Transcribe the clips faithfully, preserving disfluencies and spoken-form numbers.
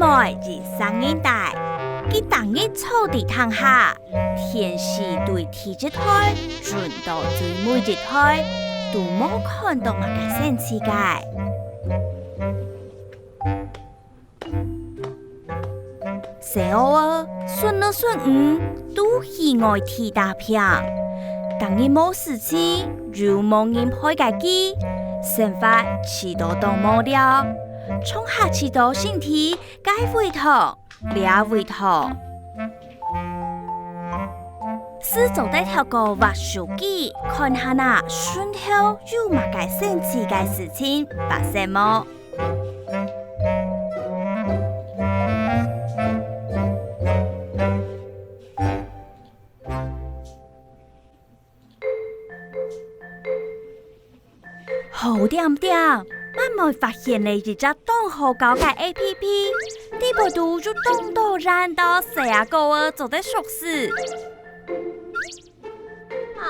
背一儕人戴，佢逐日坐在廳下，電視對第一台轉到最尾一台，都無看到麼个生趣个。 細阿哥順老順女都喜愛佇打拚，逐日無事情又無人陪个佢，生活試著當無聊，從下試著身體該位痛，這位痛。斯做得透過滑手機看下仔脣頭有麼个生趣个事情發生無？ 好恬恬，慢慢發現了一隻當好搞个A P P，裡背肚有當多人到細阿哥仔做得熟事。 哎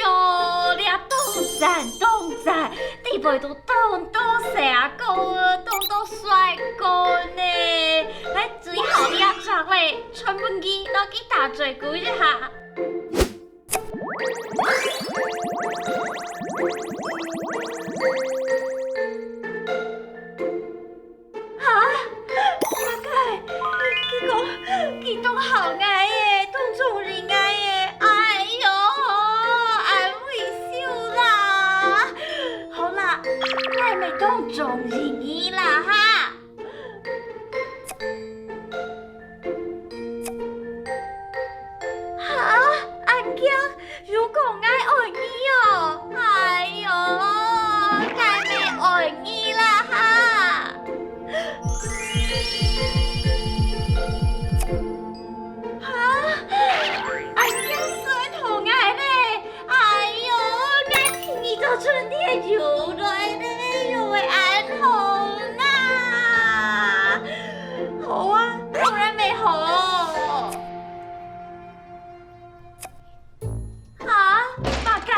喲，這當讚當讚，裡背肚當多細阿哥，當多帥哥呢！來，最好這隻咧，全分佢，摎佢打嘴鼓一下。 哈？麼个？佢講，佢當好𠊎欸，當中意𠊎欸，哎喲，恁委屈啦！好啦，𠊎乜當中意你啦哈！ 哈？恁遽又講𠊎愛你哦？哎喲，𠊎乜愛你啦哈！哈？恁遽順同𠊎咧？ 哎喲，𠊎聽你个春天又來咧，又會恁好啊！好啊，當然乜好。哈？麼个？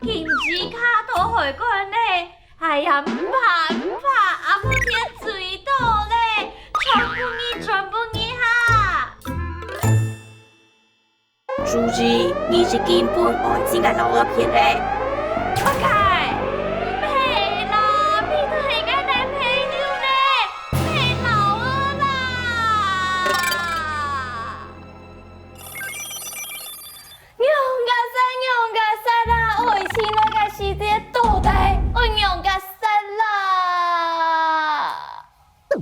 禁止卡到海關咧？哎呀，毋怕，毋怕，阿婆天水到咧，全分你，全分你哈！ 注意，你已經分愛情个老二騙咧。麼个？毋係啦，彼就係𠊎男朋友咧，毋係老二啦。仰結煞，仰結煞啦，愛情來个時節到底愛仰結煞啦？ 怎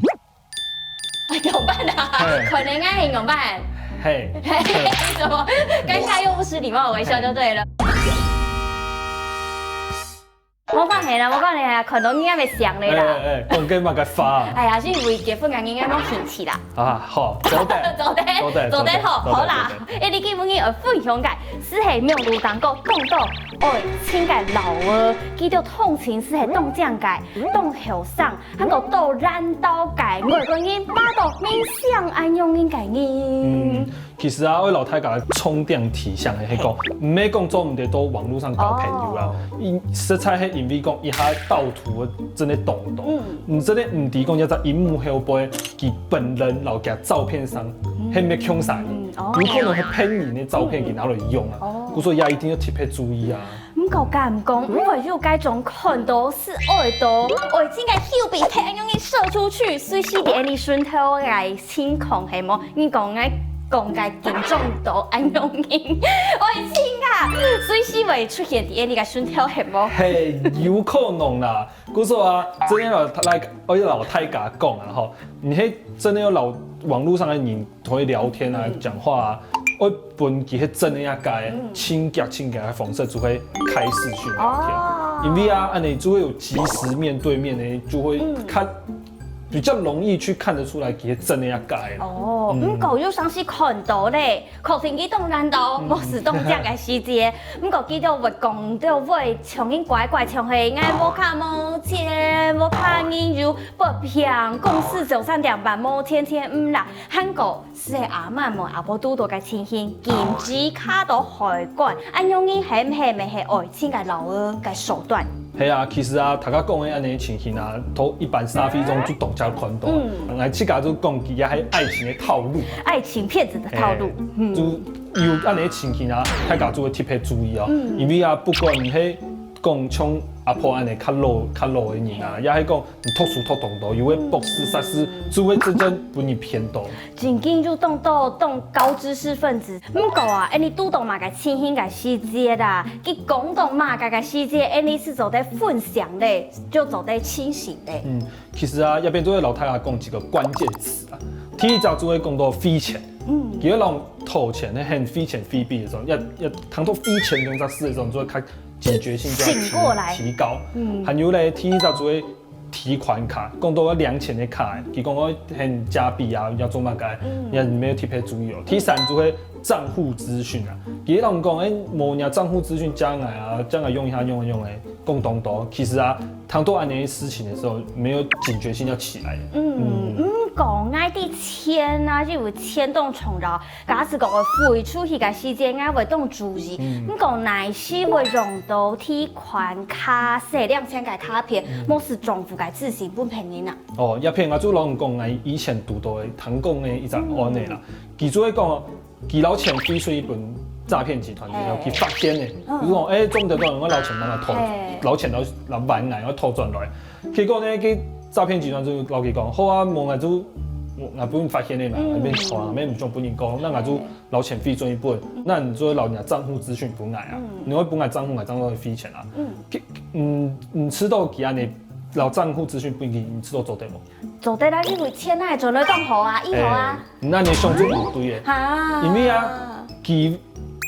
麼辦啊？嘿。可能愛怎麼辦？嘿。嘿，什麼？尷尬又不失禮貌的微笑就對了。無關係啦，無關係啦，看到你也袂想咧啦。哎，哎，哎，講緊麼个話？哎呀，是為結婚个人愛無興趣啦。啊，好，做得。做得，做得，做得，做得，好，做得，好啦。做得。哎，你今晡日愛分享个，斯係網路頂高講到愛情个老二，佢兜通常斯係當靚个，當後生， 還過到爛到个，外國人罵到明星恁樣个人。嗯，其實啊，我摎大家重點提醒个係講，毋係講做毋得到網路上交朋友啦。哦。因，實在係因為講一下盜圖个真个當多。嗯。你真个毋知講這隻螢幕後背，佢本人摎佢照片上，嗯。係毋係共儕人？嗯，哦。有可能係騙人个照片，嗯。佢拿來用啊。哦。故所也一定愛特別注意啊。 毋過敢講，毋會有該種看到就愛到，愛情个丘比特恁樣个射出去，隨時在你脣頭个情況係無？你講个，講个緊張到恁樣个，愛情啊，隨時會出現在你个脣頭係無？係，有可能啦。故所啊，真个愛摎大家講啊吼，你係真个愛摎網路上个人 同佢聊天啊，嗯。講話啊，愛分佢係真个一个，嗯。親切親切个方式，就會開始去聊天。哦。因為啊，恁樣就會有即時面對面个，就會看，嗯。比較容易去看得出來佢係真个一个啦。哦，嗯。毋過有常時看到咧，確定佢當爛到，嗯。無事當靚个時節，毋過佢就會講到會像人乖乖，像係𠊎無較無錢，無較人有不平，公司早上點半無天天毋啦，還過 係阿姆無阿婆堵到个情形，禁止卡到海關，恁樣呢係毋係乜係愛情个老二个手段？係啊，其實啊，大家講个恁樣情形啊，都一般社會中就當常看到。嗯，𠊎自家就講，佢也係愛情个套路。愛情騙子的套路。嗯，就有恁樣情形啊，大家就會特別注意哦。因為啊，不管你係講像阿婆恁樣較老較老个人啊，也係講你讀書讀當多，有个博士碩士，就會真正分你騙到。 正經就當到當高知識分子。毋過啊，恁樣堵到麼个情形个時節啦，佢講到麼个个時節，恁樣係做得分享咧，就做得清醒咧。嗯，其實啊，這片就會摎大家講幾個關鍵詞啊。第一隻就會講到費錢，嗯，佢會摎討錢，很費錢費幣个時候，要要談到費錢兩隻字个時候，就會較警覺性就要提醒過來提高。嗯，還有咧，第二隻就會 提款卡，講到領錢个卡，佢講个很加幣啊，要做麼个，也沒有特別注意哦。第三就係帳戶資訊啊，佢人講，哎，無你帳戶資訊借𠊎啊，借𠊎用一下用一用哎，講當多。其實啊，談到恁樣个事情个時候，沒有警覺性要起來。嗯，毋過𠊎知錢啊，就有錢當重要。 假使講愛匯出去个時節，𠊎會當注意。毋過哪時會用到提款卡、洗兩千个卡片，無視丈夫个自信分別人啊？哦，這片𠊎就摎你講，𠊎以前堵到个聽講个一隻案例啦。佢就會講，佢摎錢匯出去分詐騙集團之後，佢發現呢，就講，哎，做毋得，做毋得，𠊎摎錢分佢偷，摎錢摎摎還𠊎，𠊎偷轉來。結果呢，該詐騙集團就摎佢講，好啊，無𠊎就𠊎分你發現个嘛，𠊎分你偷啊，𠊎毋想分你講，那𠊎就 摎錢匯轉去分，那你就會摎你个帳戶資訊分𠊎啊，你會分𠊎帳戶，𠊎帳戶會匯錢啊。嗯，嗯，你知道佢恁樣摎帳戶資訊分你，你知道做得無？做得啦，因為錢哪會轉來當好啊，以後啊。你恁樣想就毋對个，啊，因為啊，佢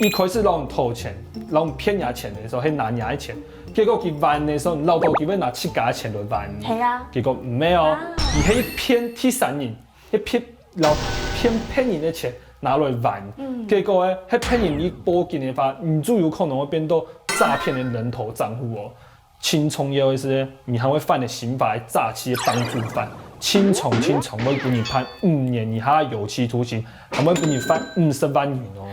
一開始摎你討錢，摎你騙人錢个時候，係拿人个錢，結果佢還个時候，你恅著佢會拿自家个錢來還，係啊，結果毋係哦，佢係騙第三人，係騙 摎騙別人个錢拿來還，結果呢，該騙人一報警个話，你就有可能會變到詐騙个人頭帳戶哦。盡重要个係，你還會犯个刑法个詐欺个幫助犯，盡重盡重會分你判五年以下有期徒刑，還會分你罰五十萬銀哦。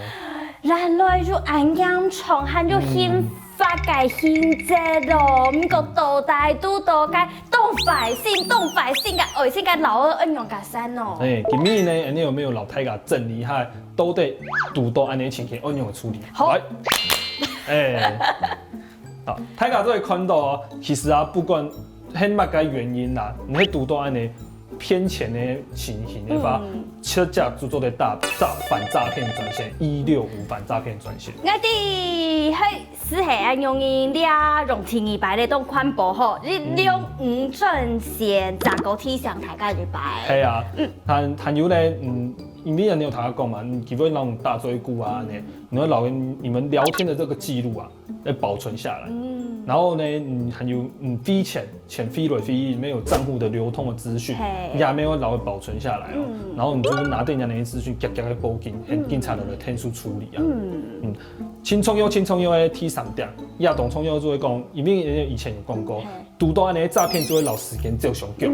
原來就恁嚴重，還有刑法个刑責咯。毋過到底堵到該 當壞心，當壞心个愛情个老二恁樣个山哦。哎，今日呢，恁樣有無有摎大家整理下，到底堵到恁樣情形，愛仰般處理？好，哎，好，大家都會看到哦。其實啊，不管係麼个原因啦，你係堵到恁樣騙錢个情形个話，直接就做得打詐反詐騙專線一六五反詐騙專線。𠊎知係 係恁樣个，這用第二擺來當環保吼，一六五專線再過提醒大家一擺。係啊，還還有咧，嗯，因為恁樣有聽講嘛，嗯，佢會摎你打嘴鼓啊，恁樣，你會摎你們聊天的這個記錄啊，要保存下來。然後呢，嗯，還有嗯，匯錢，錢匯來匯去，裡面有帳戶的流通的資訊，也愛摎佢保存下來哦。然後你就拿等人家个資訊，遽遽个報警，喊警察來來𢯭手處理啊。嗯， 盡重要、盡重要个第三點，也當重要就係講，因為以前有講過，堵到恁樣詐騙就會摎時間走相逐。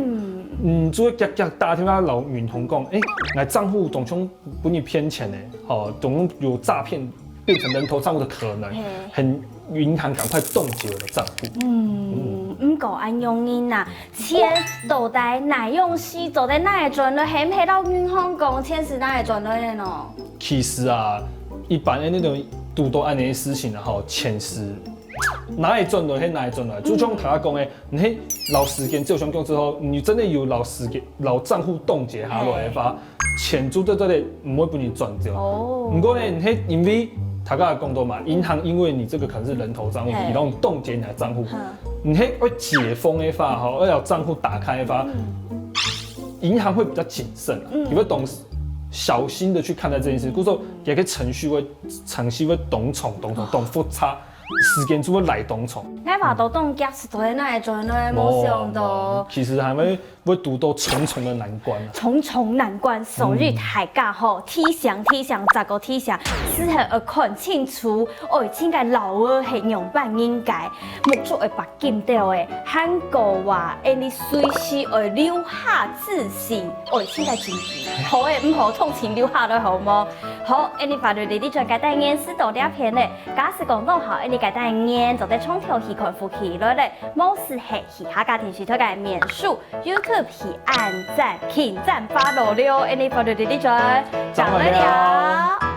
嗯，就會遽遽打電話摎銀行講，哎，𠊎帳戶當像分你騙錢呢，吼，當像有詐騙變成人頭帳戶的可能，喊銀行趕快凍結我的帳戶。嗯，毋過恁樣人啊，錢到底哪樣使，到底哪會轉來，係毋係摎銀行講錢係哪會轉來个呢？ 其實啊，一般个那種堵到恁樣个事情啊，吼，錢係哪會轉來，係哪會轉來。就像頭先講个，你係摎時間走相逐之後，你真的有摎時間、摎帳戶凍結下來个話，錢就在這裡毋會分你轉走。哦。毋過呢，你係因為頭先講到嘛，銀行因為你這個可能是人頭帳戶，佢摎你凍結你的帳戶，你係愛解封个話，吼，愛摎帳戶打開个話， 銀行會比較謹慎啊，也會當小心的去看待這件事。故所有个程序會程序會當長、當長、當複雜，時間就會來當長。𠊎話到當遽，實在哪會轉來，無想到。其實還會會堵到重重的難關啊。重重難關，所以大家吼，提醒提醒，再過提醒，係愛看清楚，愛情个老二係仰般人个，目珠愛擘金兜仔，還過啊，恁樣隨時愛留下自信，愛情个證據。好个毋好，通通留下來好無？好，恁樣法律倫理專家單元就到這片咧。假使講當好，恁樣个單元做得從頭去看福氣來咧，無事係去客家電視台个面書、YouTube去按讚、點讚、follow了，恁樣follow你就轉來了。